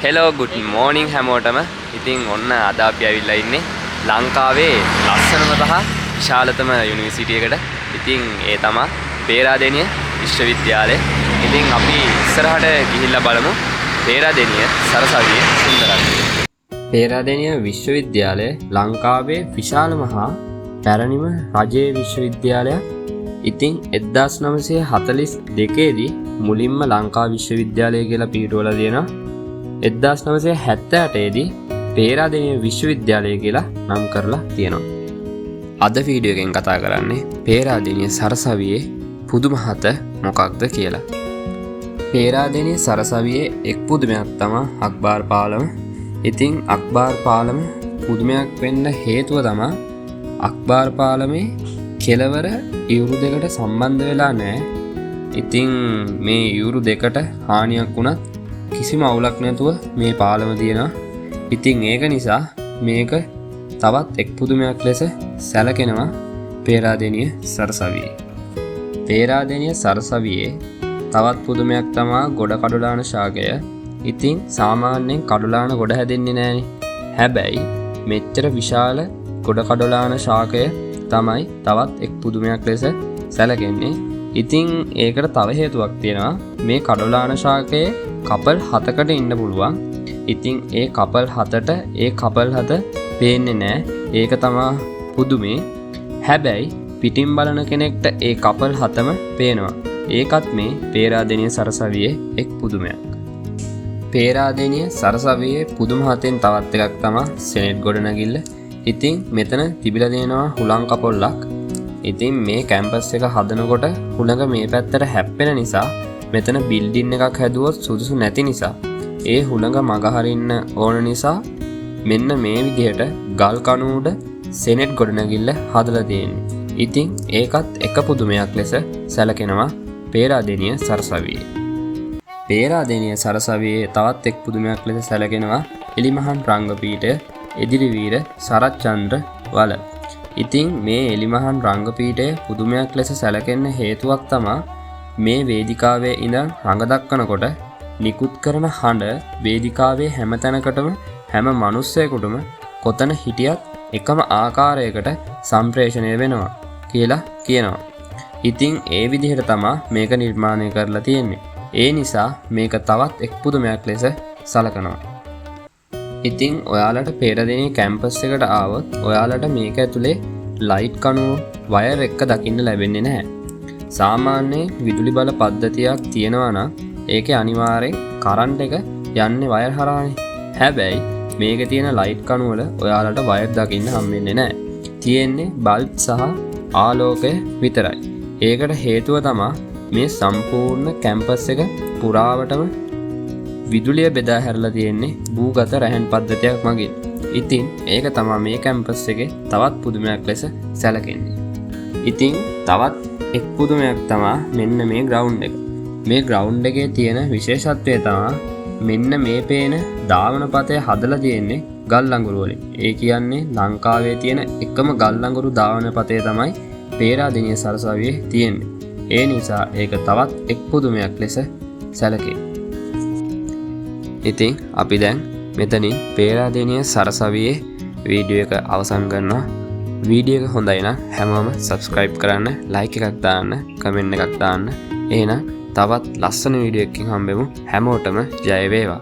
Hello, good morning හැමෝටම. ඉතින් ඔන්න අද අපි ඇවිල්ලා ඉන්නේ ලංකාවේ ලස්සනම සහ විශාලතම යුනිවර්සිටි එකට. ඉතින් ඒ තමා පේරාදෙණිය විශ්වවිද්‍යාලය. ඉතින් අපි ඉස්සරහට ගිහිල්ලා බලමු පේරාදෙණිය සරසවියේ සුන්දරත්වය. පේරාදෙණිය විශ්වවිද්‍යාලය ලංකාවේ විශාලම හා පැරණිම රජයේ විශ්වවිද්‍යාලයක්. ඉතින් 1942 දී මුලින්ම ලංකා විශ්වවිද්‍යාලය කියලා පිහිටුවලා තියෙනවා. 1978 දී පේරාදෙණිය විශ්වවිද්‍යාලය කියලා නම් කරලා තියෙනවා. අද වීඩියෝ එකෙන් කතා කරන්නේ පේරාදෙණිය සරසවියේ පුදුම හත මොකක්ද කියලා. පේරාදෙණිය සරසවියේ එක් පුදුමයක් තමා අක්බාර් පාලම. ඉතින් අක්බාර් පාලම පුදුමයක් වෙන්න හේතුව තමා අක්බාර් පාලමේ කෙලවර ඉවුරු දෙකට සම්බන්ධ වෙලා නෑ. ඉතින් මේ ඉවුරු දෙකට හානියක් වුණත් කිසිම අවුලක් නැතුව මේ පාලම තියෙනවා. ඉතින් ඒක නිසා මේක තවත් එක් පුදුමයක් ලෙස සැලකෙනවා පේරාදෙණිය සරසවියේ. පේරාදෙණිය සරසවියේ තවත් පුදුමයක් තමා ගොඩ කඩුලාන ශාකය. ඉතින් සාමාන්‍යයෙන් කඩුලාන ගොඩ හැදෙන්නේ නෑනේ. හැබැයි මෙච්චර විශාල ගොඩ කඩුලාන ශාකය තමයි තවත් එක් පුදුමයක් ලෙස සැලකෙන්නේ. ඉතින් ඒකට තව හේතුවක් තියෙනවා. මේ කඩොලාන ශාකයේ කපල් හතකට ඉන්න පුළුවන්. ඉතින් ඒ කපල් හතට ඒ කපල් හත පේන්නේ නෑ. ඒක තමා පුදුමේ. හැබැයි පිටින් බලන කෙනෙක්ට ඒ කපල් හතම පේනවා. ඒකත් මේ පේරාදෙණිය සරසවියේ එක් පුදුමයක්. පේරාදෙණිය සරසවියේ පුදුම හතෙන් තවත් එකක් තමා සෙනෙට් ගොඩනැගිල්ල. ඉතින් මෙතන තිබිලා තියෙනවා හුලං කපොල්ලක්. ඉතින් මේ කැම්පස් එක හදනකොට හුළඟ මේ පැත්තට හැප්පෙන නිසා, මෙතන බිල්ඩින් එකක් හැදුවොත් සුදුසු නැති නිසා, ඒ හුළඟ මගහරින්න ඕන නිසා මෙන්න මේ විදිහට ගල් කණු උඩ සෙනෙට් ගොඩනැගිල්ල හදලා තියෙන්නේ. ඉතින් ඒකත් එක පුදුමයක් ලෙස සැලකෙනවා පේරාදෙණිය සරසවියේ. පේරාදෙණිය සරසවියේ තවත් එක් පුදුමයක් ලෙස සැලකෙනවා එලිමහන් රංගපීඨය, එදිරිවීර සරච්චන්ද්‍ර වල. ඉතින් මේ එලිමහන් රංගපීඨය පුදුමයක් ලෙස සැලකෙන්න හේතුවක් තමා මේ වේදිකාවේ ඉඳන් රඟ දක්වනකොට නිකුත් කරන හඬ වේදිකාවේ හැම තැනකටම, හැම මනුස්සයෙකුටම කොතන හිටියත් එකම ආකාරයකට සම්ප්‍රේෂණය වෙනවා කියලා කියනවා. ඉතින් ඒ විදිහට තමා මේක නිර්මාණය කරලා තියෙන්නේ. ඒ නිසා මේක තවත් එක් පුදුමයක් ලෙස සලකනවා. ඉතින් ඔයාලට පේරාදෙණිය කැම්පස් එකට ආවොත් ඔයාලට මේක ඇතුලේ ලයිට් කණුව වයර් එක්ක දකින්න ලැබෙන්නේ නැහැ. සාමාන්‍යයෙන් විදුලි බල පද්ධතියක් තියෙනවා නම් ඒකේ අනිවාර්යෙන් කරන්ට් එක යන්නේ වයර් හරහානේ. හැබැයි මේකේ තියෙන ලයිට් කණු වල ඔයාලට වයර් දකින්න හම්බෙන්නේ නැහැ. තියෙන්නේ බල්බ් සහ ආලෝකය විතරයි. ඒකට හේතුව තමා මේ සම්පූර්ණ කැම්පස් එක පුරාවටම විදුලිය බෙදා හැරලා තියෙන්නේ භූගත රැහන් පද්ධතියක් මගින්. ඉතින් ඒක තමා මේ කැම්පස් එකේ තවත් පුදුමයක් ලෙස සැලකෙන්නේ. ඉතින් තවත් එක් පුදුමයක් තමා මෙන්න මේ ග්‍රවුන්ඩ් එක. මේ ග්‍රවුන්ඩ් එකේ තියෙන විශේෂත්වය තමා මෙන්න මේ පේන ධාවන පථය හදලා තියෙන්නේ ගල් අඟුරු වලින්. ඒ කියන්නේ ලංකාවේ තියෙන එකම ගල් අඟුරු ධාවන පථය තමයි පේරාදෙණිය සරසවියේ තියෙන්නේ. ඒ නිසා ඒක තවත් එක් පුදුමයක් ලෙස සැලකේ. ඉතින් අපි දැන් මෙතනින් පේරාදෙණිය සරසවියේ වීඩියෝ එක අවසන් කරනවා. වීඩියෝ එක හොඳයි නම් හැමෝම සබ්ස්ක්‍රයිබ් කරන්න, ලයික් එකක් දාන්න, කමෙන්ට් එකක් දාන්න. එහෙනම් තවත් ලස්සන වීඩියෝ එකකින් හම්බෙමු. හැමෝටම ජය වේවා.